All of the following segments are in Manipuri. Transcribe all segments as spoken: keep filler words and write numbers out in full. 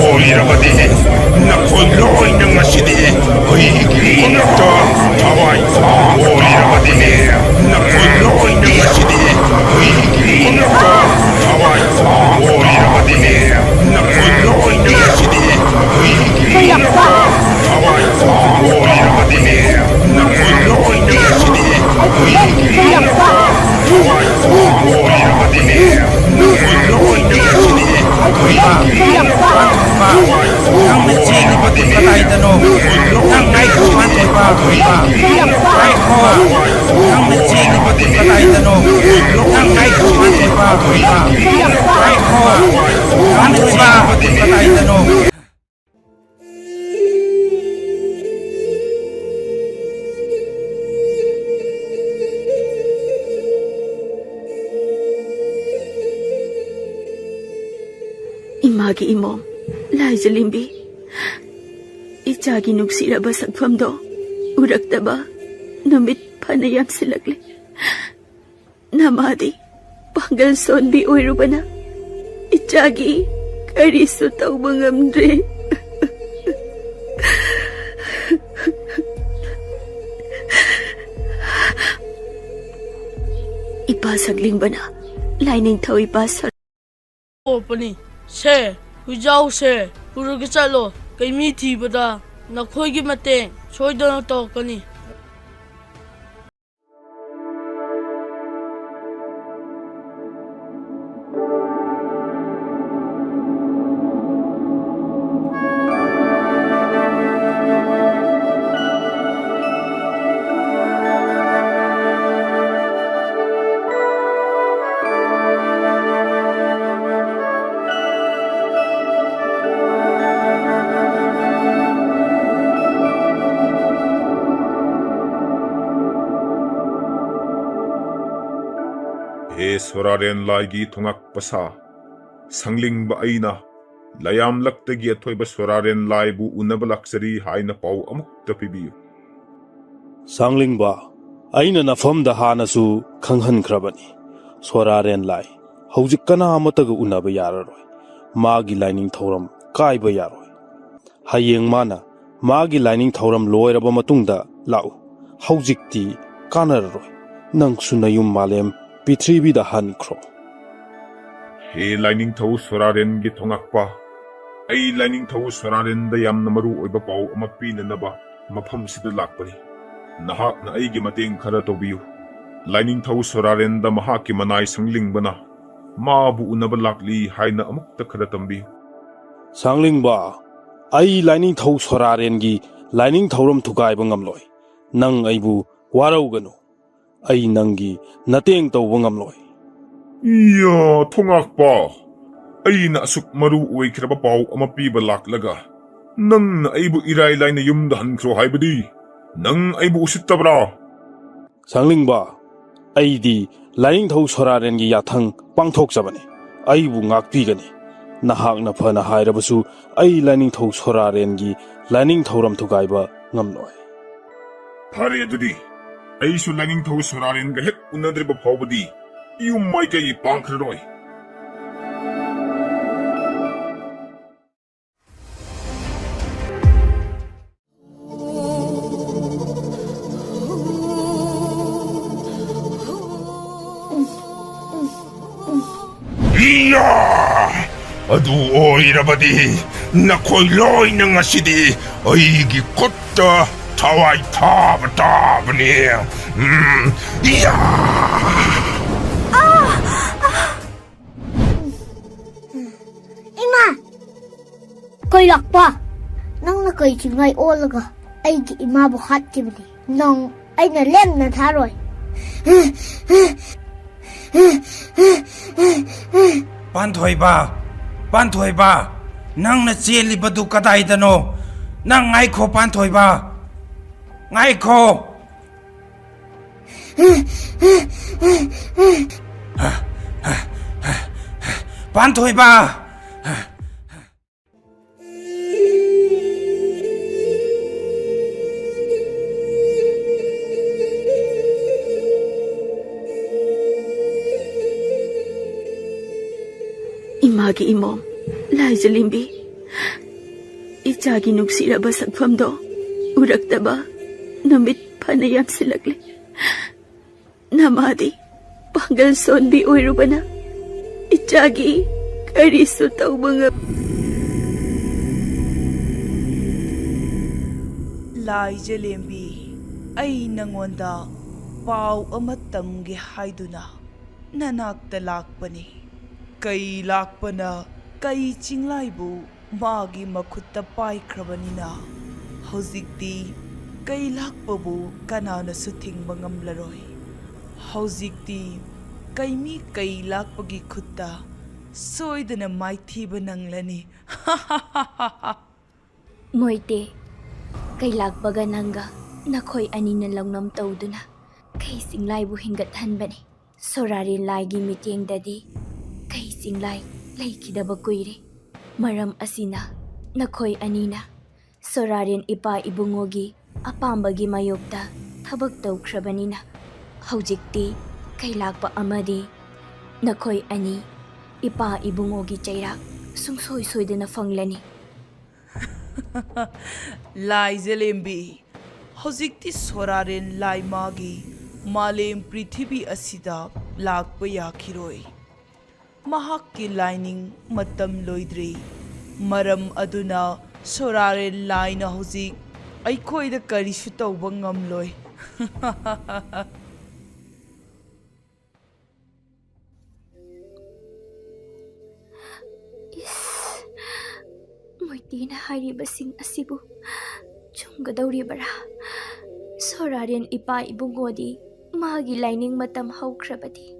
ꯑꯣꯏꯔꯕꯗꯤꯅꯦ, ꯅꯈꯣꯏ ꯂꯣꯏꯅ ꯉꯁꯤꯗꯤ ꯑꯩꯒꯤ ꯈꯨꯠꯇ ꯊꯋꯥꯏ ꯑꯣꯏꯔꯕꯗꯤꯅꯦ, ꯅꯈꯣꯏ ꯂꯣꯏꯅ ꯉꯁꯤꯗꯤ ꯑꯩꯒꯤ ꯈꯨꯠꯇ ꯊꯋꯥꯏ ꯑꯣꯏꯔꯕꯗꯤꯅꯦ, ꯅꯈꯣꯏ ꯂꯣꯏꯅ ꯉꯁꯤꯗꯤ ꯑꯩꯒꯤ ꯈꯨꯠꯇ ꯊꯋꯥꯏ ꯑꯣꯏꯔꯕꯗꯤꯅꯦ, ꯅꯈꯣꯏ ꯂꯣꯏꯅ ꯉꯁꯤꯗꯤ ꯑꯩꯒꯤ ꯈꯨꯠꯇ ꯊꯋꯥꯏ ꯑꯣꯏꯔꯕꯗꯤꯅꯦ, ꯅꯈꯣꯏ ꯂꯣꯏꯅ ꯉꯁꯤꯗꯤ ꯑꯩꯒꯤ ꯈꯨꯠꯇ ꯊꯋꯥꯏ ꯅꯪꯅ ꯆꯦꯜꯂꯤꯕꯗꯨ ꯀꯗꯥꯏꯗꯅꯣ? ꯅꯪ ꯉꯥꯏꯈꯣ, ꯄꯥꯟꯊꯣꯏꯕ꯫ ꯉꯥꯏꯈꯣ, ꯅꯪꯅ ꯆꯦꯜꯂꯤ ꯑꯩꯒꯤ ꯏꯃꯣꯝ ꯂꯥꯏꯖꯂꯤꯝꯕꯤ, ꯏꯆꯥꯒꯤ ꯅꯨꯡꯁꯤꯔꯕ ꯁꯛꯐꯝꯗꯣ ꯎꯔꯛꯇꯕ ꯅꯨꯃꯤꯠ ꯐꯅ ꯌꯥꯝꯁꯤꯜꯂꯛꯂꯦ꯫ ꯅꯃꯥꯗꯤ ꯄꯥꯡꯒꯜ ꯁꯣꯟꯕꯤ ꯑꯣꯏꯔꯨꯕꯅ ꯏꯆꯥꯒꯤ ꯀꯔꯤꯁꯨ ꯇꯧꯕ ꯉꯝꯗ꯭ꯔꯦ꯫ ꯏꯄꯥ ꯁꯛꯂꯤꯡꯕꯅ ꯂꯥꯏꯅꯤꯡꯊꯧ ꯏꯄꯥ ꯁꯛ- ꯑꯣꯄꯅꯤ꯫ ꯁꯦ, ꯍꯨꯏꯖꯥꯎꯁꯦ ꯄꯨꯔꯒ ꯆꯠꯂꯣ꯫ ꯀꯩꯃꯤ ꯊꯤꯕꯗ ꯅꯈꯣꯏꯒꯤ ꯃꯇꯦꯡ ꯁꯣꯏꯗꯅ ꯇꯧꯔꯛꯀꯅꯤ꯫ ꯍꯦ ꯁꯣꯔꯥꯔꯦꯟ ꯂꯥꯏꯒꯤ ꯊꯣꯉꯥꯛꯄ ꯁꯥ, ꯁꯪꯂꯤꯡꯕ ꯑꯩꯅ ꯂꯌꯥꯝꯂꯛꯇꯒꯤ ꯑꯊꯣꯏꯕ ꯁꯣꯔꯥꯔꯦꯟ ꯂꯥꯏꯕꯨ ꯎꯅꯕ ꯂꯥꯛꯆꯔꯤ ꯍꯥꯏꯅ ꯄꯥꯎ ꯑꯃꯨꯛꯇ ꯄꯤꯕꯤꯌꯨ꯫ ꯁꯥꯡꯂꯤꯡꯕ, ꯑꯩꯅ ꯅꯐꯝꯗ ꯍꯥꯟꯅꯁꯨ ꯈꯪꯍꯟꯈ꯭ꯔꯕꯅꯤ꯫ ꯁꯣꯔꯥꯔꯦꯟ ꯂꯥꯏ ꯍꯧꯖꯤꯛ ꯀꯅꯥ ꯑꯃꯠꯇꯒ ꯎꯅꯕ ꯌꯥꯔꯔꯣꯏ꯫ ꯃꯥꯒꯤ ꯂꯥꯏꯅꯤꯡ ꯊꯧꯔꯝ ꯀꯥꯏꯕ ꯌꯥꯔꯣꯏ꯫ ꯍꯌꯦꯡ ꯃꯥꯅ ꯃꯥꯒꯤ ꯂꯥꯏꯅꯤꯡ ꯊꯧꯔꯝ ꯂꯣꯏꯔꯕ ꯃꯇꯨꯡꯗ ꯂꯥꯛꯎ꯫ ꯍꯧꯖꯤꯛꯇꯤ ꯀꯥꯟꯅꯔꯔꯣꯏ꯫ ꯅꯪꯁꯨ ꯅꯌꯨꯝ ꯃꯥꯂꯦꯝ ꯄ꯭ꯔꯤꯊꯤꯕꯤꯗ ꯍꯟꯈ꯭ꯔꯣ꯫ ꯍꯦ ꯂꯥꯏꯅꯤꯡꯊꯧ ꯁꯣꯔꯥꯔꯦꯟꯒꯤ ꯊꯣꯉꯥꯛꯄ, ꯑꯩ ꯂꯥꯏꯅꯤꯡꯊꯧ ꯁꯣꯔꯥꯔꯦꯟꯗ ꯌꯥꯝꯅ ꯃꯔꯨ ꯑꯣꯏꯕ ꯄꯥꯎ ꯑꯃ ꯄꯤꯅꯅꯕ ꯃꯐꯝꯁꯤꯗ ꯂꯥꯛꯄꯅꯤ꯫ ꯅꯍꯥꯛꯅ ꯑꯩꯒꯤ ꯃꯇꯦꯡ ꯈꯔ ꯇꯧꯕꯤꯌꯨ꯫ ꯂꯥꯏꯅꯤꯡꯊꯧ ꯁꯣꯔꯥꯔꯦꯟꯗ ꯃꯍꯥꯛꯀꯤ ꯃꯅꯥꯏ ꯁꯪꯂꯤꯡꯕꯅ ꯃꯥꯕꯨ ꯎꯅꯕ ꯂꯥꯛꯂꯤ ꯍꯥꯏꯅ ꯑꯃꯨꯛꯇ ꯈꯔ ꯇꯝꯕꯤꯌꯨ꯫ ꯁꯥꯡꯂꯤꯡꯕ, ꯑꯩ ꯂꯥꯏꯅꯤꯡꯊꯧ ꯁꯣꯔꯥꯔꯦꯟꯒꯤ ꯂꯥꯏꯅꯤꯡ ꯊꯧꯔꯝ ꯊꯨꯒꯥꯏꯕ ꯉꯝꯂꯣꯏ꯫ ꯅꯪ ꯑꯩꯕꯨ ꯋꯥꯔꯧꯒꯅꯨ꯫ ꯑꯩ ꯅꯪꯒꯤ ꯅꯇꯦꯡ ꯇꯧꯕ ꯉꯝꯂꯣꯏ꯫ ꯏꯌꯥ, ꯊꯣꯉꯥꯛꯄ, ꯑꯩꯅ ꯑꯁꯨꯛ ꯃꯔꯨ ꯑꯣꯏꯈ꯭ꯔꯕ ꯄꯥꯎ ꯑꯃ ꯄꯤꯕ ꯂꯥꯛꯂꯒ ꯅꯪꯅ ꯑꯩꯕꯨ ꯏꯔꯥꯏ ꯂꯥꯏꯅ ꯌꯨꯝꯗ ꯍꯟꯈ꯭ꯔꯣ ꯍꯥꯏꯕꯗꯤ? ꯅꯪ ꯑꯩꯕꯨ ꯎꯁꯤꯠꯇꯕ꯭ꯔꯥ? ꯁꯥꯡꯂꯤꯡꯕ, ꯑꯩꯗꯤ ꯂꯥꯏꯅꯤꯡꯊꯧ ꯁꯣꯔꯥꯔꯦꯟꯒꯤ ꯌꯥꯊꯪ ꯄꯥꯡꯊꯣꯛꯆꯕꯅꯤ꯫ ꯑꯩꯕꯨ ꯉꯥꯛꯄꯤꯒꯅꯤ꯫ ꯅꯍꯥꯛꯅ ꯐꯅ ꯍꯥꯏꯔꯕꯁꯨ, ꯑꯩ ꯂꯥꯏꯅꯤꯡꯊꯧ ꯁꯣꯔꯥꯔꯦꯟꯒꯤ ꯂꯥꯏꯅꯤꯡ ꯊꯧꯔꯝ ꯊꯨꯒꯥꯏꯕ ꯉꯝꯂꯣꯏ꯫ ꯐꯔꯦ ꯑꯗꯨꯗꯤ, ꯑꯩꯁꯨ ꯂꯥꯏꯅꯤꯡꯊꯧ ꯁꯣꯔꯥꯔꯦꯟꯒ ꯍꯦꯛ ꯎꯅꯗ꯭ꯔꯤꯕ ꯐꯥꯎꯕꯗꯤ ꯌꯨꯝ ꯃꯥꯏꯀꯩ ꯄꯥꯡꯈ꯭ꯔꯔꯣꯏ꯫ ꯏꯌꯥ! ꯑꯗꯨ ꯑꯣꯏꯔꯕꯗꯤ ꯅꯈꯣꯏ ꯂꯣꯏꯅ ꯉꯁꯤꯗꯤ ꯑꯩꯒꯤ ꯈꯨꯠꯇ ꯊꯋꯥꯏ ꯊꯥꯕ ꯇꯥꯕꯅꯤ꯫ ꯎꯝ, ꯏꯌꯥ! ꯏꯃꯥ! ꯀꯩ ꯂꯥꯛꯄ? ꯅꯪꯅ ꯀꯩ ꯆꯤꯡꯉꯥꯏ ꯑꯣꯜꯂꯒ ꯑꯩꯒꯤ ꯏꯃꯥꯕꯨ ꯍꯥꯠꯈꯤꯕꯅꯤ? ꯅꯪ ꯑꯩꯅ ꯂꯦꯝꯅ ꯊꯥꯔꯣꯏ꯫ ꯄꯥꯟꯊꯣꯏꯕ, ꯄꯥꯟꯊꯣꯏꯕ, ꯅꯪꯅ ꯆꯦꯜꯂꯤꯕꯗꯨ ꯀꯗꯥꯏꯗꯅꯣ? ꯅꯪ ꯉꯥꯏꯈꯣ, ꯄꯥꯟꯊꯣꯏꯕ, ꯉꯥꯏꯈꯣ꯫ ꯄꯥꯟꯊꯣꯏꯕ! ꯏꯃꯥꯒꯤ ꯏꯃꯣꯝ ꯂꯥꯏꯖꯂꯦꯝꯕꯤ, ꯏꯆꯥꯒꯤ ꯅꯨꯡꯁꯤꯔꯕ ꯁꯛꯐꯝꯗꯣ ꯎꯔꯛꯇꯕ ꯅꯨꯃꯤꯠ ꯐꯅ ꯌꯥꯝꯁꯤꯜꯂꯛꯂꯦ꯫ ꯅꯃꯥꯗꯤ ꯄꯥꯡꯒꯜ ꯁꯣꯟꯕꯤ ꯑꯣꯏꯔꯨꯕꯅ ꯏꯆꯥꯒꯤ ꯀꯔꯤꯁꯨ ꯇꯧꯕ ꯉꯝ ꯂꯥꯏꯖꯂꯦꯝꯕꯤ, ꯑꯩ ꯅꯉꯣꯟꯗ ꯄꯥꯎ ꯑꯃ ꯇꯝꯒꯦ ꯍꯥꯏꯗꯨꯅ ꯅꯅꯥꯛꯇ ꯂꯥꯛꯄꯅꯤ꯫ ꯀꯩ ꯂꯥꯛꯄꯅ ꯀꯩ ꯆꯤꯡꯂꯥꯏꯕꯨ ꯃꯥꯒꯤ ꯃꯈꯨꯠꯇ ꯄꯥꯏꯈ꯭ꯔꯕꯅꯤꯅ ꯍꯧꯖꯤꯛꯇꯤ ꯀꯩ ꯂꯥꯛꯄꯕꯨ ꯀꯅꯥꯅꯁꯨ ꯊꯤꯡꯕ ꯉꯝꯂꯔꯣꯏ꯫ ꯍꯧꯖꯤꯛꯇꯤ ꯀꯩꯃꯤ ꯀꯩ ꯂꯥꯛꯄꯒꯤ ꯈꯨꯠꯇ ꯁꯣꯏꯗꯅ ꯃꯥꯏꯊꯤꯕ ꯅꯪꯂꯅꯤ꯫ ꯃꯣꯏꯇꯦ, ꯀꯩꯂꯥꯛꯄꯒ ꯅꯪꯒ ꯅꯈꯣꯏ ꯑꯅꯤꯅ ꯂꯧꯅꯝ ꯇꯧꯗꯨꯅ ꯀꯩ ꯆꯤꯡꯂꯥꯏꯕꯨ ꯍꯤꯡꯒꯠꯍꯟꯕꯅꯤ꯫ ꯁꯣꯔꯥꯔꯦꯟ ꯂꯥꯏꯒꯤ ꯃꯤꯠꯌꯦꯡꯗꯗꯤ ꯀꯩ ꯆꯤꯡꯂꯥꯏ ꯂꯩꯈꯤꯗꯕ ꯀꯨꯏꯔꯦ꯫ ꯃꯔꯝ ꯑꯁꯤꯅ ꯅꯈꯣꯏ ꯑꯅꯤꯅ ꯁꯣꯔꯥꯔꯦꯟ ꯏꯄꯥ ꯏꯕꯨꯡꯉꯣꯒꯤ ꯑꯄꯥꯝꯕꯒꯤ ꯃꯥꯌꯣꯛꯇ ꯊꯕꯛ ꯇꯧꯈ꯭ꯔꯕꯅꯤꯅ, ꯍꯧꯖꯤꯛꯇꯤ ꯀꯩꯂꯥꯛꯄ ꯑꯃꯗꯤ ꯅꯈꯣꯏ ꯑꯅꯤ ꯏꯄꯥ ꯏꯕꯨꯡꯉꯣꯒꯤ ꯆꯩꯔꯥꯛ ꯁꯨꯡꯁꯣꯏ ꯁꯣꯏꯗꯅ ꯐꯪꯂꯅꯤ꯫ ꯂꯥꯏꯖꯂꯦꯝꯕꯤ, ꯍꯧꯖꯤꯛꯇꯤ ꯁꯣꯔꯥꯔꯦꯟ ꯂꯥꯏꯃꯥꯒꯤ ꯃꯥꯂꯦꯝ ꯄ꯭ꯔꯤꯊꯤꯕꯤ ꯑꯁꯤꯗ ꯂꯥꯛꯄ ꯌꯥꯈꯤꯔꯣꯏ꯫ ꯃꯍꯥꯛꯀꯤ ꯂꯥꯏꯅꯤꯡ ꯃꯇꯝ ꯂꯣꯏꯗ꯭ꯔꯤ꯫ ꯃꯔꯝ ꯑꯗꯨꯅ ꯁꯣꯔꯥꯔꯦꯟ ꯂꯥꯏꯅ ꯍꯧꯖꯤꯛ ꯑꯩꯈꯣꯏꯗ ꯀꯔꯤꯁꯨ ꯇꯧꯕ ꯉꯝꯂꯣꯏ꯫ ꯏꯁ, ꯃꯣꯏꯇꯤꯅ ꯍꯥꯏꯔꯤꯕꯁꯤꯡ ꯑꯁꯤꯕꯨ ꯆꯨꯝꯒꯗꯧꯔꯤꯕꯔꯥ? ꯁꯣꯔꯥꯔꯦꯟ ꯏꯄꯥ ꯏꯕꯨꯡꯉꯣꯗꯤ ꯃꯥꯒꯤ ꯂꯥꯏꯅꯤꯡ ꯃꯇꯝ ꯍꯧꯈ꯭ꯔꯕꯗꯤ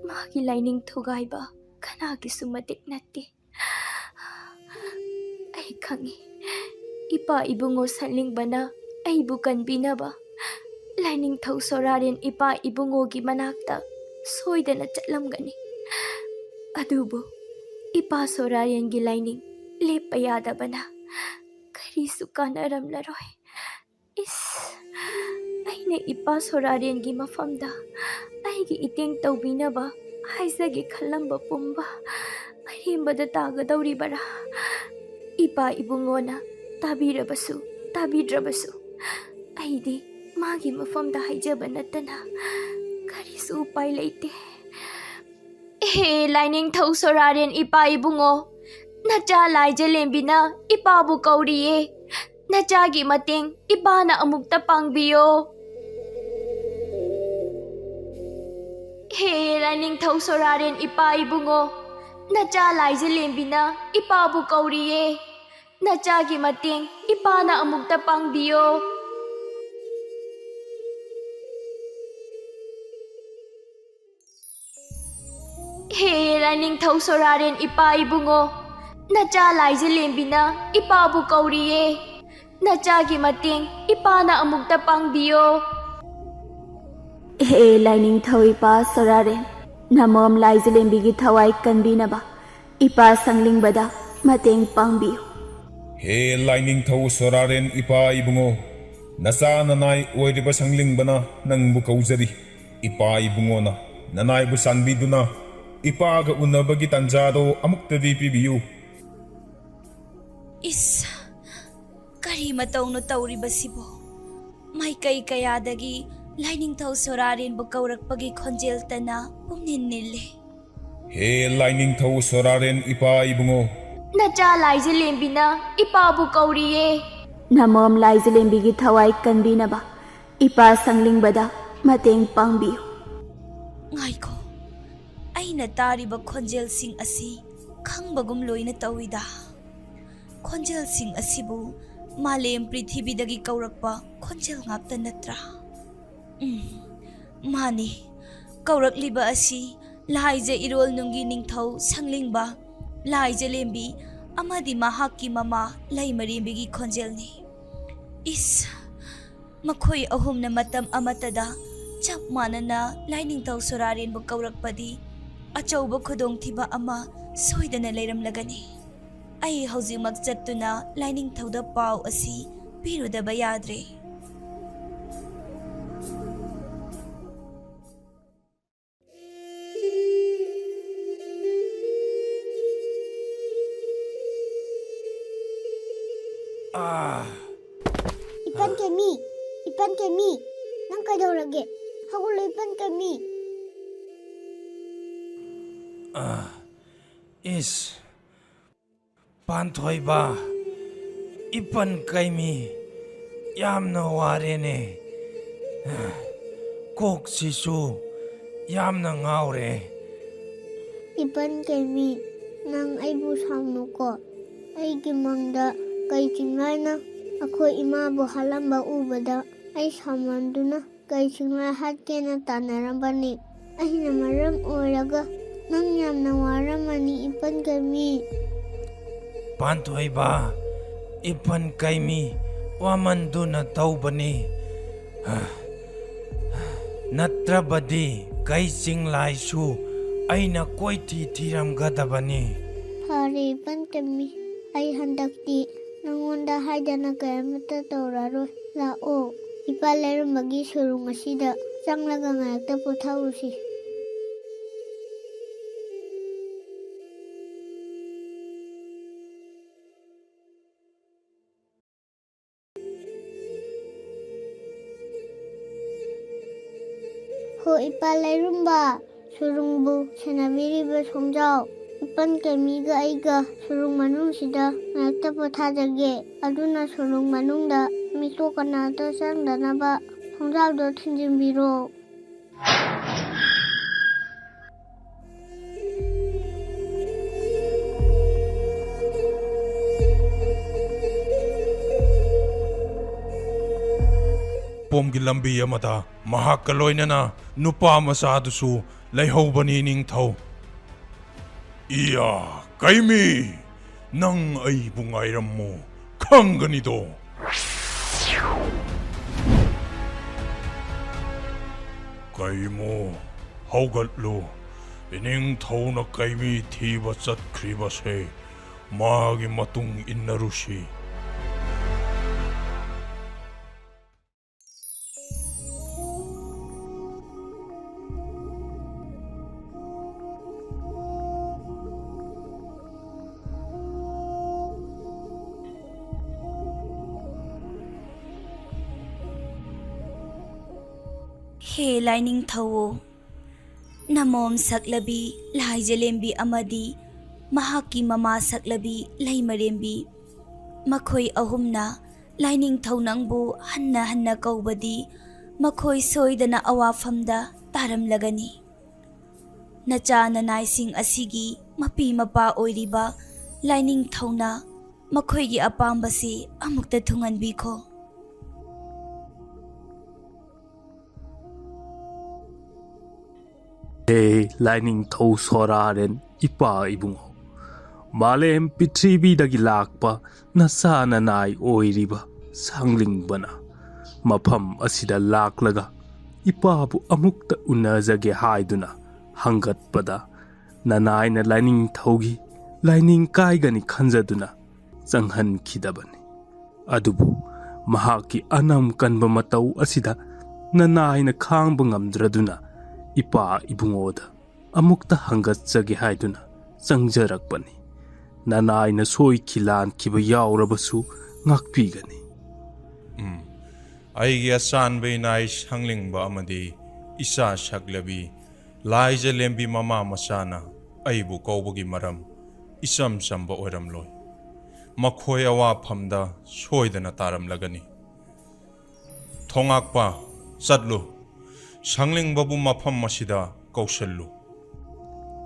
ꯃꯥꯒꯤ ꯂꯥꯏꯅꯤꯡ ꯊꯨꯒꯥꯏꯕ ꯀꯅꯥꯒꯤꯁꯨ ꯃꯇꯤꯛ ꯅꯠꯇꯦ꯫ ꯑꯩ ꯈꯪꯏ, ꯏꯄꯥ ꯏꯕꯨꯡꯉꯣ ꯁꯟꯂꯤꯡꯕꯅ ꯑꯩꯕꯨ ꯀꯟꯕꯤꯅꯕ ꯂꯥꯏꯅꯤꯡꯊꯧ ꯁꯣꯔꯥꯔꯦꯟ ꯏꯄꯥ ꯏꯕꯨꯡꯉꯣꯒꯤ ꯃꯅꯥꯛꯇ ꯁꯣꯏꯗꯅ ꯆꯠꯂꯝꯒꯅꯤ꯫ ꯑꯗꯨꯕꯨ ꯏꯄꯥ ꯁꯣꯔꯥꯔꯦꯟꯒꯤ ꯂꯥꯏꯅꯤꯡ ꯂꯦꯞꯄ ꯌꯥꯗꯕꯅ ꯀꯔꯤꯁꯨ ꯀꯥꯟꯅꯔꯝꯂꯔꯣꯏ꯫ ꯏꯁ, ꯑꯩꯅ ꯏꯄꯥ ꯁꯣꯔꯥꯔꯦꯟꯒꯤ ꯃꯐꯝꯗ ꯑꯩꯒꯤ ꯏꯇꯦꯡ ꯇꯧꯕꯤꯅꯕ ꯍꯥꯏꯖꯒꯦ ꯈꯜꯂꯝꯕ ꯄꯨꯝꯕ ꯑꯔꯦꯝꯕꯗ ꯇꯥꯒꯗꯧꯔꯤꯕꯔꯥ? ꯏꯄꯥ ꯏꯕꯨꯡꯉꯣꯅ ꯇꯥꯕꯤꯔꯕꯁꯨ ꯇꯥꯕꯤꯗ꯭ꯔꯕꯁꯨ, ꯑꯩꯗꯤ ꯃꯥꯒꯤ ꯃꯐꯝꯗ ꯍꯥꯏꯖꯕ ꯅꯠꯇꯅ ꯀꯔꯤꯁꯨ ꯎꯄꯥꯏ ꯂꯩꯇꯦ꯫ ꯍꯦ ꯂꯥꯏꯅꯤꯡꯊꯧ ꯁꯣꯔꯥꯔꯦꯟ ꯏꯄꯥ ꯏꯕꯨꯡꯉꯣ, ꯅꯆꯥ ꯂꯥꯏꯖꯂꯦꯝꯕꯤꯅ ꯏꯄꯥꯕꯨ ꯀꯧꯔꯤꯌꯦ꯫ ꯅꯆꯥꯒꯤ ꯃꯇꯦꯡ ꯏꯄꯥꯅ ꯑꯃꯨꯛꯇ ꯄꯥꯡꯕꯤꯌꯣ꯫ ꯍꯦ ꯂꯥꯏꯅꯤꯡꯊꯧ ꯁꯣꯔꯥꯔꯦꯟ ꯏꯄꯥ ꯏꯕꯨꯡꯉꯣ, ꯅꯆꯥ ꯂꯥꯏꯖꯂꯦꯝꯕꯤꯅ ꯏꯄꯥꯕꯨ ꯀꯧꯔꯤꯌꯦ꯫ ꯅꯆꯥꯒꯤ ꯃꯇꯦꯡ ꯏꯄꯥꯅ ꯑꯃꯨꯛꯇ ꯄꯥꯡꯕꯤꯌꯣ꯫ ꯍꯦ ꯂꯥꯏꯅꯤꯡꯊꯧ ꯁꯣꯔꯥꯔꯦꯟ ꯏꯄꯥ ꯏꯕꯨꯡꯉꯣ, ꯅꯆꯥ ꯂꯥꯏꯖꯂꯦꯝꯕꯤꯅ ꯏꯄꯥꯕꯨ ꯀꯧꯔꯤꯌꯦ꯫ ꯅꯆꯥꯒꯤ ꯃꯇꯦꯡ ꯏꯄꯥꯅ ꯑꯃꯨꯛꯇ ꯄꯥꯡꯕꯤꯌꯣ꯫ ꯍꯦ ꯂꯥꯏꯅꯤꯡꯊꯧ ꯏꯄꯥ ꯁꯣꯔꯥꯔꯦꯟ, ꯅꯃꯣꯝ ꯂꯥꯏꯖꯂꯦꯝꯕꯤꯒꯤ ꯊꯋꯥꯏ ꯀꯟꯕꯤꯅꯕ ꯏꯄꯥ ꯁꯪꯂꯤꯡꯕꯗ ꯃꯇꯦꯡ ꯄꯥꯡꯕꯤꯌꯨ꯫ ꯍꯦ ꯂꯥꯏꯅꯤꯡꯊꯧ ꯁꯣꯔꯥꯔꯦꯟ ꯏꯄꯥ ꯏꯕꯨꯡꯉꯣ, ꯅꯆꯥ ꯅꯅꯥꯏ ꯑꯣꯏꯔꯤꯕ ꯁꯪꯂꯤꯡꯕꯅ ꯅꯪꯕꯨ ꯀꯧꯖꯔꯤ꯫ ꯏꯄꯥ ꯏꯕꯨꯡꯉꯣꯅ ꯅꯅꯥꯏꯕꯨ ꯆꯥꯟꯕꯤꯗꯨꯅ ꯏꯄꯥꯒ ꯎꯅꯕꯒꯤ ꯇꯥꯟꯖꯥꯗꯣ ꯑꯃꯨꯛꯇꯗꯤ ꯄꯤꯕꯤꯌꯨ꯫ ꯏꯁ, ꯀꯔꯤ ꯃꯇꯧꯅꯣ ꯇꯧꯔꯤꯕꯁꯤꯕꯣ? ꯃꯥꯏꯀꯩ ꯀꯌꯥꯗꯒꯤ ꯂꯥꯏꯅꯤꯡꯊꯧ ꯁꯣꯔꯥꯔꯦꯟꯕꯨ ꯀꯧꯔꯛꯄꯒꯤ ꯈꯣꯟꯖꯦꯜ ꯇꯅ ꯄꯨꯝꯅꯤꯜ ꯅꯤꯜꯂꯦ꯫ ꯍꯦ ꯂꯥꯏꯅꯤꯡꯊꯧ ꯁꯣꯔꯥꯔꯦꯟ ꯏꯄꯥ ꯏꯕꯨꯡꯉꯣ꯫ ꯅꯆꯥ ꯂꯥꯏꯖꯂꯦꯝꯕꯤꯅ ꯏꯄꯥꯕꯨ ꯀꯧꯔꯤꯌꯦ꯫ ꯅꯃꯣꯝ ꯂꯥꯏꯖꯂꯦꯝꯕꯤꯒꯤ ꯊꯋꯥꯏ ꯀꯟꯕꯤꯅꯕ ꯏꯄꯥ ꯁꯪꯂꯤꯡꯕꯗ ꯃꯇꯦꯡ ꯄꯥꯡꯕꯤꯌꯨ꯫ ꯉꯥꯏꯈꯣ, ꯑꯩꯅ ꯇꯥꯔꯤꯕ ꯈꯣꯟꯖꯦꯜꯁꯤꯡ ꯑꯁꯤ ꯈꯪꯕꯒꯨꯝ ꯂꯣꯏꯅ ꯇꯧꯏꯗ꯫ ꯈꯣꯟꯖꯦꯜꯁꯤꯡ ꯑꯁꯤꯕꯨ ꯃꯥꯂꯦꯝ ꯄ꯭ꯔꯤꯊꯤꯕꯤꯗꯒꯤ ꯀꯧꯔꯛꯄ ꯈꯣꯟꯖꯦꯜ ꯉꯥꯛꯇ ꯅꯠꯇ꯭ꯔꯥ? ꯎꯝ, ꯃꯥꯅꯤ꯫ ꯀꯧꯔꯛꯂꯤꯕ ꯑꯁꯤ ꯂꯥꯏꯖ ꯏꯔꯣꯜꯅꯨꯡꯒꯤ ꯅꯤꯡꯊꯧ ꯁꯪꯂꯤꯡꯕ, ꯂꯥꯏꯖꯂꯦꯝꯕꯤ ꯑꯃꯗꯤ ꯃꯍꯥꯛꯀꯤ ꯃꯃꯥ ꯂꯩꯃꯔꯦꯝꯕꯤꯒꯤ ꯈꯣꯟꯖꯦꯜꯅꯤ꯫ ꯏꯁ, ꯃꯈꯣꯏ ꯑꯍꯨꯝꯅ ꯃꯇꯝ ꯑꯃꯠꯇꯗ ꯆꯞ ꯃꯥꯟꯅꯅ ꯂꯥꯏꯅꯤꯡꯊꯧ ꯁꯣꯔꯥꯔꯦꯟꯕꯨ ꯀꯧꯔꯛꯄꯗꯤ ꯑꯆꯧꯕ ꯈꯨꯗꯣꯡꯊꯤꯕ ꯑꯃ ꯁꯣꯏꯗꯅ ꯂꯩꯔꯝꯂꯒꯅꯤ꯫ ꯑꯩ ꯍꯧꯖꯤꯛꯃꯛ ꯆꯠꯇꯨꯅ ꯂꯥꯏꯅꯤꯡꯊꯧꯗ ꯄꯥꯎ ꯑꯁꯤ ꯄꯤꯔꯨꯗꯕ ꯌꯥꯗ꯭ꯔꯦ꯫ ꯑꯥ꯫ ꯏꯄꯟ ꯀꯦꯃꯤ, ꯏꯄꯟ ꯀꯦꯃꯤ, ꯅꯪ ꯀꯩꯗꯧꯔꯒꯦ? ꯍꯧꯒꯠꯂꯣ, ꯏꯄꯟ ꯀꯦꯃꯤ꯫ ꯑꯥ, ꯏꯁ, ꯄꯥꯟꯊꯣꯏꯕ, ꯏꯄꯟ ꯀꯩꯃꯤ, ꯌꯥꯝꯅ ꯋꯥꯔꯦꯅꯦ꯫ ꯀꯣꯛꯁꯤꯁꯨ ꯌꯥꯝꯅ ꯉꯥꯎꯔꯦ꯫ ꯏꯄꯟ ꯀꯩꯃꯤ, ꯅꯪ ꯑꯩꯕꯨ ꯁꯥꯎꯅꯨꯀꯣ꯫ ꯑꯩꯒꯤ ꯃꯪꯗ ꯀꯩ ꯆꯤꯡꯂꯥꯏꯅ ꯑꯩꯈꯣꯏ ꯏꯃꯥꯕꯨ ꯍꯥꯠꯂꯝꯕ ꯎꯕꯗ ꯑꯩ ꯁꯥꯎꯃꯟꯗꯨꯅ ꯀꯩ ꯆꯤꯡꯂꯥꯏ ꯍꯥꯠꯀꯦꯅ ꯇꯥꯟꯅꯔꯝꯕꯅꯤ꯫ ꯑꯩꯅ ꯃꯔꯝ ꯑꯣꯏꯔꯒ ꯅꯪ ꯌꯥꯝꯅ ꯋꯥꯔꯝꯃꯅꯤ, ꯏꯄꯟ ꯀꯩꯃꯤ꯫ ꯄꯥꯟꯊꯣꯏꯕ, ꯏꯄꯟ ꯀꯩꯃꯤ ꯋꯥꯃꯟꯗꯨꯅ ꯇꯧꯕꯅꯤ꯫ ꯅꯠꯇ꯭ꯔꯕꯗꯤ ꯀꯩ ꯆꯤꯡꯂꯥꯏꯁꯨ ꯑꯩꯅ ꯀꯣꯏꯊꯤ ꯊꯤꯔꯝꯒꯗꯕꯅꯤ꯫ ꯐꯔꯦ, ꯏꯄꯟ ꯇꯝꯃꯤ꯫ ꯑꯩ ꯍꯟꯗꯛꯇꯤ ꯅꯪꯉꯣꯟꯗ ꯍꯥꯏꯗꯅ ꯀꯔꯤꯃꯠꯇ ꯇꯧꯔꯔꯣꯏ꯫ ꯂꯥꯛꯑꯣ, ꯏꯄꯥ ꯂꯩꯔꯨꯝꯕꯒꯤ ꯁꯨꯔꯨꯡ ꯑꯁꯤꯗ ꯆꯪꯂꯒ ꯉꯥꯏꯍꯥꯛꯇ ꯄꯣꯊꯥꯔꯨꯁꯤ꯫ ꯍꯣ, ꯏꯄꯥ ꯂꯩꯔꯨꯝꯕ, ꯁꯨꯔꯨꯡꯕꯨ ꯁꯦꯟꯅꯕꯤꯔꯤꯕ ꯁꯣꯡꯖꯥꯎ, ꯏꯄꯟ ꯀꯦꯃꯤꯒ ꯑꯩꯒ ꯁꯨꯔꯨꯡ ꯃꯅꯨꯡꯁꯤꯗ ꯉꯥꯏꯍꯥꯛꯇ ꯄꯣꯊꯥꯖꯒꯦ꯫ ꯑꯗꯨꯅ ꯁꯨꯔꯨꯡ ꯃꯅꯨꯡꯗ ꯃꯤꯇꯣꯞ ꯀꯅꯥꯇ ꯆꯪꯗꯅꯕ ꯁꯣꯡꯖꯥꯎꯗꯣ ꯊꯤꯡꯖꯤꯟꯕꯤꯔꯣ꯫ ꯄꯣꯝꯒꯤ ꯂꯝꯕꯤ ꯑꯃꯗ ꯃꯍꯥꯛꯀ ꯂꯣꯏꯅꯅ ꯅꯨꯄꯥ ꯃꯆꯥꯗꯨꯁꯨ ꯂꯩꯍꯧꯕꯅꯤ, ꯅꯤꯡꯊꯧ꯫ ꯏꯌꯥ, ꯀꯩꯃꯤ! ꯅꯪ ꯑꯩꯕꯨ ꯉꯥꯏꯔꯝꯃꯨ, ꯈꯪꯒꯅꯤꯗꯣ꯫ ꯀꯩꯃꯣ, ꯍꯧꯒꯠꯂꯨ꯫ ꯏꯅꯤꯡꯊꯧꯅ ꯀꯩꯃꯤ ꯊꯤꯕ ꯆꯠꯈ꯭ꯔꯤꯕꯁꯦ ꯃꯥꯒꯤ ꯃꯇꯨꯡ ꯏꯟꯅꯔꯨꯁꯤ꯫ ꯍꯦ ꯂꯥꯏꯅꯤꯡꯊꯧ, ꯅꯃꯣꯝ ꯁꯛꯂꯕꯤ ꯂꯥꯏꯖꯂꯦꯝꯕꯤ ꯑꯃꯗꯤ ꯃꯍꯥꯛꯀꯤ ꯃꯃꯥ ꯁꯛꯂꯕꯤ ꯂꯩꯃꯔꯦꯝꯕꯤ, ꯃꯈꯣꯏ ꯑꯍꯨꯝꯅ ꯂꯥꯏꯅꯤꯡꯊꯧ ꯅꯪꯕꯨ ꯍꯟꯅ ꯍꯟꯅ ꯀꯧꯕꯗꯤ ꯃꯈꯣꯏ ꯁꯣꯏꯗꯅ ꯑꯋꯥꯐꯝꯗ ꯇꯥꯔꯝꯂꯒꯅꯤ꯫ ꯅꯆꯥ ꯅꯅꯥꯏꯁꯤꯡ ꯑꯁꯤꯒꯤ ꯃꯄꯤ ꯃꯄꯥ ꯑꯣꯏꯔꯤꯕ ꯂꯥꯏꯅꯤꯡꯊꯧꯅ ꯃꯈꯣꯏꯒꯤ ꯑꯄꯥꯝꯕꯁꯤ ꯑꯃꯨꯛꯇ ꯊꯨꯡꯍꯟꯕꯤꯈꯣ꯫ ꯍꯦ ꯂꯥꯏꯅꯤꯡꯊꯧ ꯁꯣꯔꯥꯔꯦꯟ ꯏꯄꯥ ꯏꯕꯨꯡꯉꯣ, ꯃꯥꯂꯦꯝ ꯄ꯭ꯔꯤꯊꯤꯕꯤꯗꯒꯤ ꯂꯥꯛꯄ ꯅꯆꯥ ꯅꯅꯥꯏ ꯑꯣꯏꯔꯤꯕ ꯁꯥꯡꯂꯤꯡꯕꯅ ꯃꯐꯝ ꯑꯁꯤꯗ ꯂꯥꯛꯂꯒ ꯏꯄꯥꯕꯨ ꯑꯃꯨꯛꯇ ꯎꯅꯖꯒꯦ ꯍꯥꯏꯗꯨꯅ ꯍꯪꯒꯠꯄꯗ, ꯅꯅꯥꯏꯅ ꯂꯥꯏꯅꯤꯡꯊꯧꯒꯤ ꯂꯥꯏꯅꯤꯡ ꯀꯥꯏꯒꯅꯤ ꯈꯟꯖꯗꯨꯅ ꯆꯪꯍꯟꯈꯤꯗꯕꯅꯤ꯫ ꯑꯗꯨꯕꯨ ꯃꯍꯥꯛꯀꯤ ꯑꯅꯝ ꯀꯟꯕ ꯃꯇꯧ ꯑꯁꯤꯗ ꯅꯅꯥꯏꯅ ꯈꯥꯡꯕ ꯉꯝꯗ꯭ꯔꯗꯨꯅ ꯏꯄꯥ ꯏꯕꯨꯡꯉꯣꯗ ꯑꯃꯨꯛꯇ ꯍꯪꯒꯠꯆꯒꯦ ꯍꯥꯏꯗꯨꯅ ꯆꯪꯖꯔꯛꯄꯅꯤ꯫ ꯅꯅꯥꯏꯅ ꯁꯣꯏꯈꯤ ꯂꯥꯟꯈꯤꯕ ꯌꯥꯎꯔꯕꯁꯨ ꯉꯥꯛꯄꯤꯒꯅꯤ꯫ ꯎꯝ, ꯑꯩꯒꯤ ꯑꯆꯥꯟꯕ ꯏꯅꯥꯏ ꯁꯪꯂꯤꯡꯕ ꯑꯃꯗꯤ ꯏꯆꯥ ꯁꯛꯂꯕꯤ ꯂꯥꯏꯖ ꯂꯦꯝꯕꯤ ꯃꯃꯥ ꯃꯆꯥꯅ ꯑꯩꯕꯨ ꯀꯧꯕꯒꯤ ꯃꯔꯝ ꯏꯆꯝ ꯆꯝꯕ ꯑꯣꯏꯔꯝꯂꯣꯏ꯫ ꯃꯈꯣꯏ ꯑꯋꯥꯐꯝꯗ ꯁꯣꯏꯗꯅ ꯇꯥꯔꯝꯂꯒꯅꯤ꯫ ꯊꯣꯉꯥꯛꯄ, ꯆꯠꯂꯨ꯫ ꯁꯪꯂꯤꯡꯕꯕꯨ ꯃꯐꯝ ꯑꯁꯤꯗ ꯀꯧꯁꯜꯂꯨ꯫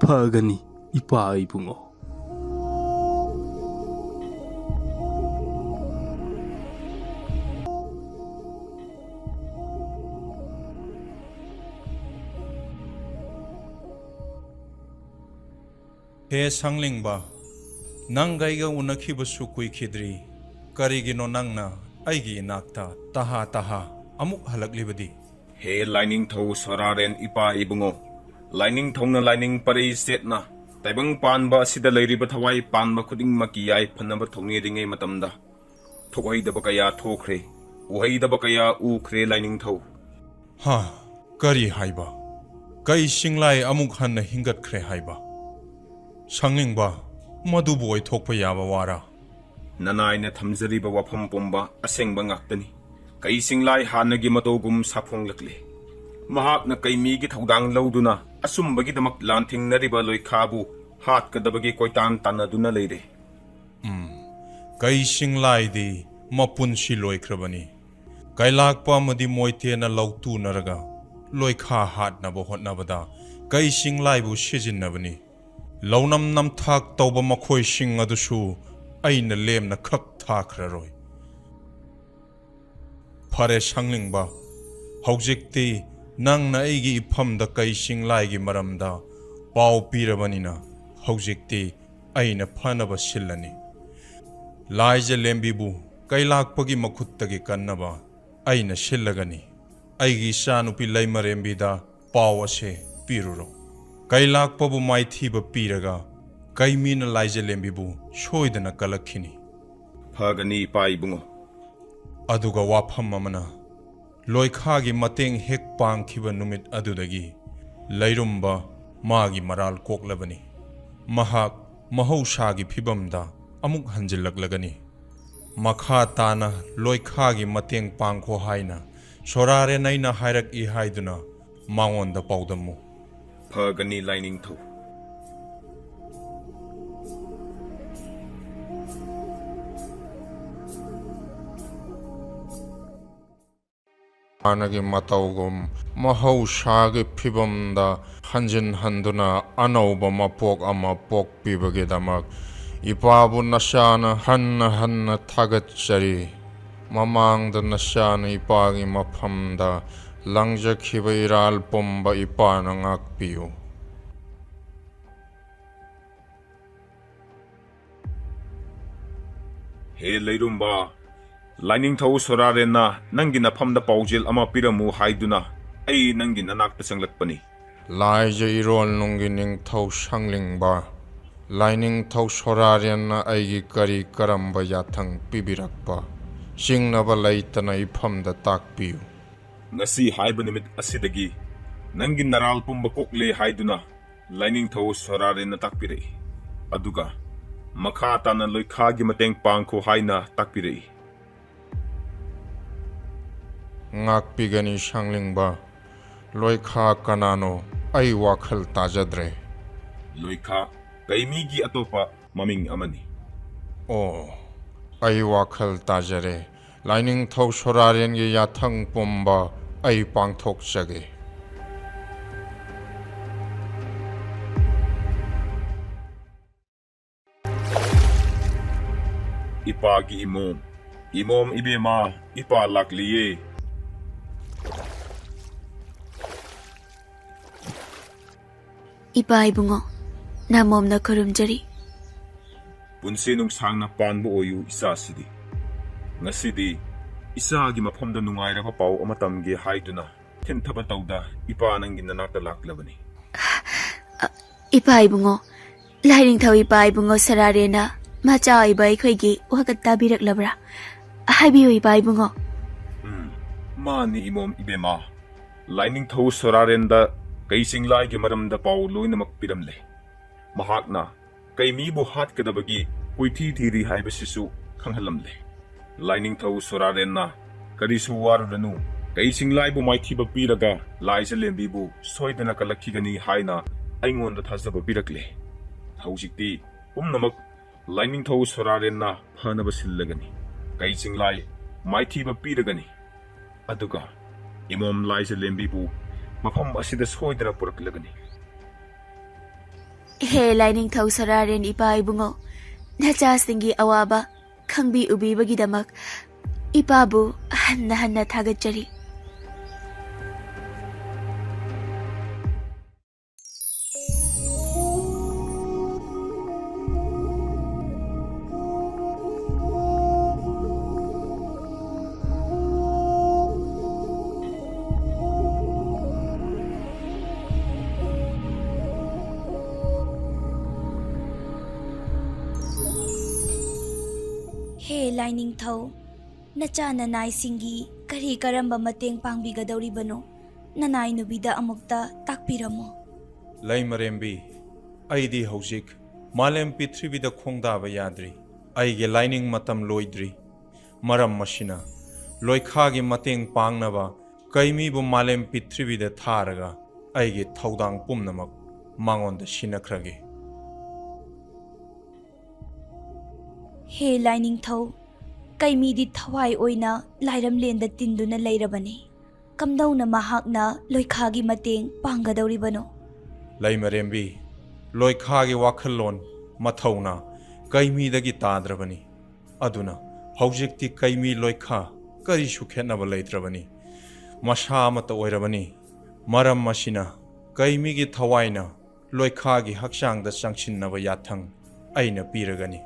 ꯐꯒꯅꯤ, ꯏꯄꯥ ꯏꯕꯨꯡꯉꯣ꯫ ꯍꯦ ꯁꯪꯂꯤꯡꯕ, ꯅꯪꯒ ꯑꯩꯒ ꯎꯅꯈꯤꯕꯁꯨ ꯀꯨꯏꯈꯤꯗ꯭ꯔꯤ꯫ ꯀꯔꯤꯒꯤꯅꯣ ꯅꯪꯅ ꯑꯩꯒꯤ ꯏꯅꯥꯛꯇ ꯇꯍꯥ ꯇꯍꯥ ꯑꯃꯨꯛ ꯍꯜꯂꯛꯂꯤꯕꯗꯤ? ꯍꯦ ꯂꯥꯏꯅꯤꯡꯊꯧ ꯁꯣꯔꯥꯔꯦꯟ ꯏꯄꯥ ꯏꯕꯨꯡꯉꯣ, ꯂꯥꯏꯅꯤꯡꯊꯧꯅ ꯂꯥꯏꯅꯤꯡ ꯄꯔꯩ ꯆꯦꯠꯅ ꯇꯥꯏꯕꯪ ꯄꯥꯟꯕ ꯑꯁꯤꯗ ꯂꯩꯔꯤꯕ ꯊꯋꯥꯏ ꯄꯥꯟꯕ ꯈꯨꯗꯤꯡꯃꯛꯀꯤ ꯌꯥꯏꯐꯅꯕ ꯊꯧꯅꯤꯔꯤꯉꯩ ꯃꯇꯝꯗ, ꯊꯣꯛꯍꯩꯗꯕ ꯀꯌꯥ ꯊꯣꯛꯈ꯭ꯔꯦ, ꯎꯍꯩꯗꯕ ꯀꯌꯥ ꯎꯈ꯭ꯔꯦ ꯂꯥꯏꯅꯤꯡꯊꯧ꯫ ꯍꯥ, ꯀꯔꯤ ꯍꯥꯏꯕ? ꯀꯩ ꯆꯤꯡꯂꯥꯏ ꯑꯃꯨꯛ ꯍꯟꯅ ꯍꯤꯡꯒꯠꯈ꯭ꯔꯦ ꯍꯥꯏꯕ? ꯁꯪꯂꯤꯡꯕ, ꯃꯗꯨꯕꯨ ꯑꯣꯏꯊꯣꯛꯄ ꯌꯥꯕ ꯋꯥꯔꯥ? ꯅꯅꯥꯏꯅ ꯊꯝꯖꯔꯤꯕ ꯋꯥꯐꯝ ꯄꯨꯝꯕ ꯑꯁꯦꯡꯕ ꯉꯥꯛꯇꯅꯤ꯫ ꯀꯩ ꯆꯤꯡꯂꯥꯏ ꯍꯥꯟꯅꯒꯤ ꯃꯇꯧꯒꯨꯝ ꯁꯥꯐꯣꯡꯂꯛꯂꯦ꯫ ꯃꯍꯥꯛꯅ ꯀꯩꯃꯤꯒꯤ ꯊꯧꯗꯥꯡ ꯂꯧꯗꯨꯅ ꯑꯆꯨꯝꯕꯒꯤꯗꯃꯛ ꯂꯥꯟꯊꯦꯡꯅꯔꯤꯕ ꯂꯣꯏꯈꯥꯕꯨ ꯍꯥꯠꯀꯗꯕꯒꯤ ꯀꯣꯏꯇꯥꯟ ꯇꯥꯟꯅꯗꯨꯅ ꯂꯩꯔꯦ꯫ ꯎꯝ, ꯀꯩ ꯆꯤꯡꯂꯥꯏꯗꯤ ꯃꯄꯨꯟꯁꯤ ꯂꯣꯏꯈ꯭ꯔꯕꯅꯤ꯫ ꯀꯩꯂꯥꯛꯄ ꯑꯃꯗꯤ ꯃꯣꯏꯇꯦꯅ ꯂꯧꯇꯨꯅꯔꯒ ꯂꯣꯏꯈꯥ ꯍꯥꯠꯅꯕ ꯍꯣꯠꯅꯕꯗ ꯀꯩ ꯆꯤꯡꯂꯥꯏꯕꯨ ꯁꯤꯖꯤꯟꯅꯕꯅꯤ꯫ ꯂꯧꯅꯝ ꯅꯝꯊꯥꯛ ꯇꯧꯕ ꯃꯈꯣꯏꯁꯤꯡ ꯑꯗꯨꯁꯨ ꯑꯩꯅ ꯂꯦꯝꯅ ꯈꯛ ꯊꯥꯈ꯭ꯔꯔꯣꯏ꯫ ꯐꯔꯦ ꯁꯪꯂꯤꯡꯕ, ꯍꯧꯖꯤꯛꯇꯤ ꯅꯪꯅ ꯑꯩꯒꯤ ꯏꯐꯝꯗ ꯀꯩ ꯆꯤꯡꯂꯥꯏꯒꯤ ꯃꯔꯝꯗ ꯄꯥꯎ ꯄꯤꯔꯕꯅꯤꯅ, ꯍꯧꯖꯤꯛꯇꯤ ꯑꯩꯅ ꯐꯅꯕ ꯁꯤꯜꯂꯅꯤ꯫ ꯂꯥꯏꯖ ꯂꯦꯝꯕꯤꯕꯨ ꯀꯩꯂꯥꯛꯄꯒꯤ ꯃꯈꯨꯠꯇꯒꯤ ꯀꯟꯅꯕ ꯑꯩꯅ ꯁꯤꯜꯂꯒꯅꯤ꯫ ꯑꯩꯒꯤ ꯏꯆꯥꯅꯨꯄꯤ ꯂꯩꯃꯔꯦꯝꯕꯤꯗ ꯄꯥꯎ ꯑꯁꯦ ꯄꯤꯔꯨꯔꯣ꯫ ꯀꯩꯂꯥꯛꯄꯕꯨ ꯃꯥꯏꯊꯤꯕ ꯄꯤꯔꯒ ꯀꯩꯃꯤꯅ ꯂꯥꯏꯖꯂꯦꯝꯕꯤꯕꯨ ꯁꯣꯏꯗꯅ ꯀꯜꯂꯛꯈꯤꯅꯤ꯫ ꯐꯒꯅꯤ, ꯏꯄꯥ ꯏꯕꯨꯡꯉꯣ꯫ ꯑꯗꯨꯒ ꯋꯥꯐꯝ ꯑꯃꯅ, ꯂꯣꯏꯈꯥꯒꯤ ꯃꯇꯦꯡ ꯍꯦꯛ ꯄꯥꯡꯈꯤꯕ ꯅꯨꯃꯤꯠ ꯑꯗꯨꯗꯒꯤ ꯂꯩꯔꯨꯝꯕ ꯃꯥꯒꯤ ꯃꯔꯥꯜ ꯀꯣꯛꯂꯕꯅꯤ꯫ ꯃꯍꯥꯛ ꯃꯍꯧꯁꯥꯒꯤ ꯐꯤꯕꯝꯗ ꯑꯃꯨꯛ ꯍꯟꯖꯤꯜꯂꯛꯂꯒꯅꯤ꯫ ꯃꯈꯥ ꯇꯥꯅ ꯂꯣꯏꯈꯥꯒꯤ ꯃꯇꯦꯡ ꯄꯥꯡꯈꯣ ꯍꯥꯏꯅ ꯁꯣꯔꯥꯔꯦꯟ ꯑꯩꯅ ꯍꯥꯏꯔꯛꯏ ꯍꯥꯏꯗꯨꯅ ꯃꯉꯣꯟꯗ ꯄꯥꯎꯗꯝꯃꯨ꯫ ꯐꯒꯅꯤ, ꯂꯥꯏꯅꯤꯡꯊꯧ꯫ ꯍꯥꯟꯅꯒꯤ ꯃꯇꯧꯒꯨꯝ ꯃꯍꯧꯁꯥꯒꯤ ꯐꯤꯕꯝꯗ ꯍꯟꯖꯤꯟ ꯍꯟꯗꯨꯅ ꯑꯅꯧꯕ ꯃꯄꯣꯛ ꯑꯃ ꯄꯣꯛꯄꯤꯕꯒꯤꯗꯃꯛ ꯏꯄꯥꯕꯨ ꯅꯆꯥꯅ ꯍꯟꯅ ꯍꯟꯅ ꯊꯥꯒꯠꯆꯔꯤ꯫ ꯃꯃꯥꯡꯗ ꯅꯆꯥꯅ ꯏꯄꯥꯒꯤ ꯃꯐꯝꯗ ꯂꯪꯖꯈꯤꯕ ꯏꯔꯥꯜ ꯄꯨꯝꯕ ꯏꯄꯥꯅ ꯉꯥꯛꯄꯤꯌꯨ꯫ ꯍꯦ ꯂꯩꯔꯨꯝꯕ, ꯂꯥꯏꯅꯤꯡꯊꯧ ꯁꯣꯔꯥꯔꯦꯟꯅ ꯅꯪꯒꯤ ꯅꯐꯝꯗ ꯄꯥꯎꯖꯦꯜ ꯑꯃ ꯄꯤꯔꯝꯃꯨ ꯍꯥꯏꯗꯨꯅ ꯑꯩ ꯅꯪꯒꯤ ꯅꯅꯥꯛꯇ ꯆꯪꯂꯛꯄꯅꯤ꯫ ꯂꯥꯏꯖ ꯏꯔꯣꯜꯅꯨꯡꯒꯤ ꯅꯤꯡꯊꯧ ꯁꯪꯂꯤꯡꯕ, ꯂꯥꯏꯅꯤꯡꯊꯧ ꯁꯣꯔꯥꯔꯦꯟꯅ ꯑꯩꯒꯤ ꯀꯔꯤ ꯀꯔꯝꯕ ꯌꯥꯊꯪ ꯄꯤꯕꯤꯔꯛꯄ, ꯆꯤꯡꯅꯕ ꯂꯩꯇꯅ ꯏꯐꯝꯗ ꯇꯥꯛꯄꯤꯌꯨ꯫ ꯉꯁꯤ ꯍꯥꯏꯕ ꯅꯨꯃꯤꯠ ꯑꯁꯤꯗꯒꯤ ꯅꯪꯒꯤ ꯅꯔꯥꯜ ꯄꯨꯝꯕ ꯀꯣꯛꯂꯦ ꯍꯥꯏꯗꯨꯅ ꯂꯥꯏꯅꯤꯡꯊꯧ ꯁꯣꯔꯥꯔꯦꯟꯅ ꯇꯥꯛꯄꯤꯔꯛꯏ꯫ ꯑꯗꯨꯒ ꯃꯈꯥ ꯇꯥꯅ ꯂꯣꯏꯈꯥꯒꯤ ꯃꯇꯦꯡ ꯄꯥꯡꯈꯣ ꯍꯥꯏꯅ ꯇꯥꯛꯄꯤꯔꯛꯏ꯫ ꯉꯥꯛꯄꯤꯒꯅꯤ ꯁꯪꯂꯤꯡꯕ꯫ ꯂꯣꯏꯈꯥ ꯀꯅꯥꯅꯣ? ꯑꯩ ꯋꯥꯈꯜ ꯇꯥꯖꯗ꯭ꯔꯦ꯫ ꯂꯣꯏꯈꯥ ꯀꯩꯃꯤꯒꯤ ꯑꯇꯣꯞꯄ ꯃꯃꯤꯡ ꯑꯃꯅꯤ꯫ ꯑꯣ, ꯑꯩ ꯋꯥꯈꯜ ꯇꯥꯖꯔꯦ꯫ ꯂꯥꯏꯅꯤꯡꯊꯧ ꯁꯣꯔꯥꯔꯦꯟꯒꯤ ꯌꯥꯊꯪ ꯄꯨꯝꯕ ꯑꯩ ꯄꯥꯡꯊꯣꯛꯆꯒꯦ꯫ ꯏꯄꯥꯒꯤ ꯏꯃꯣꯝ, ꯏꯃꯣꯝ ꯏꯕꯦꯝꯃ, ꯏꯄꯥ ꯂꯥꯛꯂꯤꯌꯦ꯫ ꯏꯄꯥ ꯏꯕꯨꯡꯉꯣ, ꯅꯃꯣꯝꯅ ꯈꯨꯔꯨꯝꯖꯔꯤ꯫ ꯄꯨꯟꯁꯤ ꯅꯨꯡꯁꯥꯡꯅ ꯄꯥꯟꯕ ꯑꯣꯏꯌꯨ ꯏꯆꯥꯁꯤꯗꯤ꯫ ꯉꯁꯤꯗꯤ ꯏꯆꯥꯒꯤ ꯃꯐꯝꯗ ꯅꯨꯡꯉꯥꯏꯔꯕ ꯄꯥꯎ ꯑꯃ ꯇꯝꯒꯦ ꯍꯥꯏꯗꯨꯅ ꯊꯤꯟꯊꯕ ꯇꯧꯗ ꯏꯄꯥ ꯅꯪꯒꯤ ꯅꯅꯥꯛꯇ ꯂꯥꯛꯂꯕꯅꯤ꯫ ꯏꯄꯥ ꯏꯕꯨꯡꯉꯣ, ꯂꯥꯏꯅꯤꯡꯊꯧ ꯏꯄꯥ ꯏꯕꯨꯡꯉꯣ ꯁꯔꯥꯔꯦꯟꯅ ꯃꯆꯥ ꯑꯣꯏꯕ ꯑꯩꯈꯣꯏꯒꯤ ꯋꯥꯀꯠ ꯇꯥꯕꯤꯔꯛꯂꯕ꯭ꯔꯥ? ꯍꯥꯏꯕꯤꯌꯨ ꯏꯄꯥ ꯏꯕꯨꯡꯉꯣ꯫ ꯎꯝ, ꯃꯥꯅꯤ ꯏꯃꯣꯝ ꯏꯕꯦꯝꯃ꯫ ꯂꯥꯏꯅꯤꯡꯊꯧ ꯁꯣꯔꯥꯔꯦꯟꯗ ꯀꯩ ꯆꯤꯡꯂꯥꯏꯒꯤ ꯃꯔꯝꯗ ꯄꯥꯎ ꯂꯣꯏꯅꯃꯛ ꯄꯤꯔꯝꯂꯦ꯫ ꯃꯍꯥꯛꯅ ꯀꯩꯃꯤꯕꯨ ꯍꯥꯠꯀꯗꯕꯒꯤ ꯀꯣꯏꯊꯤ ꯊꯤꯔꯤ ꯍꯥꯏꯕꯁꯤꯁꯨ ꯈꯪꯍꯜꯂꯝꯂꯦ꯫ ꯂꯥꯏꯅꯤꯡꯊꯧ ꯁꯣꯔꯥꯔꯦꯟꯅ ꯀꯔꯤꯁꯨ ꯋꯥꯔꯨꯔꯅꯨ, ꯀꯩ ꯆꯤꯡꯂꯥꯏꯕꯨ ꯃꯥꯏꯊꯤꯕ ꯄꯤꯔꯒ ꯂꯥꯏꯖ ꯂꯦꯝꯕꯤꯕꯨ ꯁꯣꯏꯗꯅ ꯀꯜꯂꯛꯈꯤꯒꯅꯤ ꯍꯥꯏꯅ ꯑꯩꯉꯣꯟꯗ ꯊꯥꯖꯕ ꯄꯤꯔꯛꯂꯦ꯫ ꯍꯧꯖꯤꯛꯇꯤ ꯄꯨꯝꯅꯃꯛ ꯂꯥꯏꯅꯤꯡꯊꯧ ꯁꯣꯔꯥꯔꯦꯟꯅ ꯐꯅꯕ ꯁꯤꯜꯂꯒꯅꯤ꯫ ꯀꯩ ꯆꯤꯡꯂꯥꯏ ꯃꯥꯏꯊꯤꯕ ꯄꯤꯔꯒꯅꯤ꯫ ꯑꯗꯨꯒ ꯏꯃꯣꯝ ꯂꯥꯏꯖ ꯂꯦꯝꯕꯤꯕꯨ ꯃꯐꯝ ꯑꯁꯤꯗ ꯁꯣꯏꯗꯅ ꯄꯨꯔꯛꯂꯒꯅꯤ꯫ ꯍꯦ ꯂꯥꯏꯅꯤꯡꯊꯧ ꯁꯣꯔꯥꯔꯦꯟ ꯏꯄꯥ ꯏꯕꯨꯡꯉꯣ, ꯅꯆꯥꯁꯤꯡꯒꯤ ꯑꯋꯥꯕ ꯈꯪꯕꯤ ꯎꯕꯤꯕꯒꯤꯗꯃꯛ ꯏꯄꯥꯕꯨ ꯍꯟꯅ ꯍꯟꯅ ꯊꯥꯒꯠꯆꯔꯤ꯫ ꯍꯦ ꯂꯥꯏꯅꯤꯡꯊꯧ, ꯅꯆꯥ ꯅꯅꯥꯏꯁꯤꯡꯒꯤ ꯀꯔꯤ ꯀꯔꯝꯕ ꯃꯇꯦꯡ ꯄꯥꯡꯕꯤꯒꯗꯧꯔꯤꯕꯅꯣ? ꯅꯅꯥꯏ ꯅꯨꯕꯤꯗ ꯑꯃꯨꯛꯇ ꯇꯥꯛꯄꯤꯔꯝꯃꯣ꯫ ꯂꯩꯃꯔꯦꯝꯕꯤ, ꯑꯩꯗꯤ ꯍꯧꯖꯤꯛ ꯃꯥꯂꯦꯝ ꯄ꯭ꯔꯤꯊꯤꯕꯤꯗ ꯈꯣꯡꯗꯥꯕ ꯌꯥꯗ꯭ꯔꯤ꯫ ꯑꯩꯒꯤ ꯂꯥꯏꯅꯤꯡ ꯃꯇꯝ ꯂꯣꯏꯗ꯭ꯔꯤ꯫ ꯃꯔꯝ ꯑꯁꯤꯅ, ꯂꯣꯏꯈꯥꯒꯤ ꯃꯇꯦꯡ ꯄꯥꯡꯅꯕ ꯀꯩꯃꯤꯕꯨ ꯃꯥꯂꯦꯝ ꯄ꯭ꯔꯤꯊꯤꯕꯤꯗ ꯊꯥꯔꯒ ꯑꯩꯒꯤ ꯊꯧꯗꯥꯡ ꯄꯨꯝꯅꯃꯛ ꯃꯉꯣꯟꯗ ꯁꯤꯟꯅꯈ꯭ꯔꯒꯦ꯫ ꯍꯦ ꯂꯥꯏꯅꯤꯡꯊꯧ, ꯀꯩꯃꯤꯗꯤ ꯊꯋꯥꯏ ꯑꯣꯏꯅ ꯂꯥꯏꯔꯝꯂꯦꯟꯗ ꯇꯤꯟꯗꯨꯅ ꯂꯩꯔꯕꯅꯤ꯫ ꯀꯝꯗꯧꯅ ꯃꯍꯥꯛꯅ ꯂꯣꯏꯈꯥꯒꯤ ꯃꯇꯦꯡ ꯄꯥꯡꯒꯗꯧꯔꯤꯕꯅꯣ? ꯂꯩꯃꯔꯦꯝꯕꯤ, ꯂꯣꯏꯈꯥꯒꯤ ꯋꯥꯈꯜꯂꯣꯟ, ꯃꯊꯧꯅꯥ ꯀꯩꯃꯤꯗꯒꯤ ꯇꯥꯗ꯭ꯔꯕꯅꯤ꯫ ꯑꯗꯨꯅ ꯍꯧꯖꯤꯛꯇꯤ ꯀꯩꯃꯤ ꯂꯣꯏꯈꯥ ꯀꯔꯤꯁꯨ ꯈꯦꯠꯅꯕ ꯂꯩꯇ꯭ꯔꯕꯅꯤ꯫ ꯃꯁꯥ ꯑꯃꯠꯇ ꯑꯣꯏꯔꯕꯅꯤ꯫ ꯃꯔꯝ ꯑꯁꯤꯅ, ꯀꯩꯃꯤꯒꯤ ꯊꯋꯥꯏꯅ ꯂꯣꯏꯈꯥꯒꯤ ꯍꯛꯆꯥꯡꯗ ꯆꯪꯁꯤꯟꯅꯕ ꯌꯥꯊꯪ ꯑꯩꯅ ꯄꯤꯔꯒꯅꯤ꯫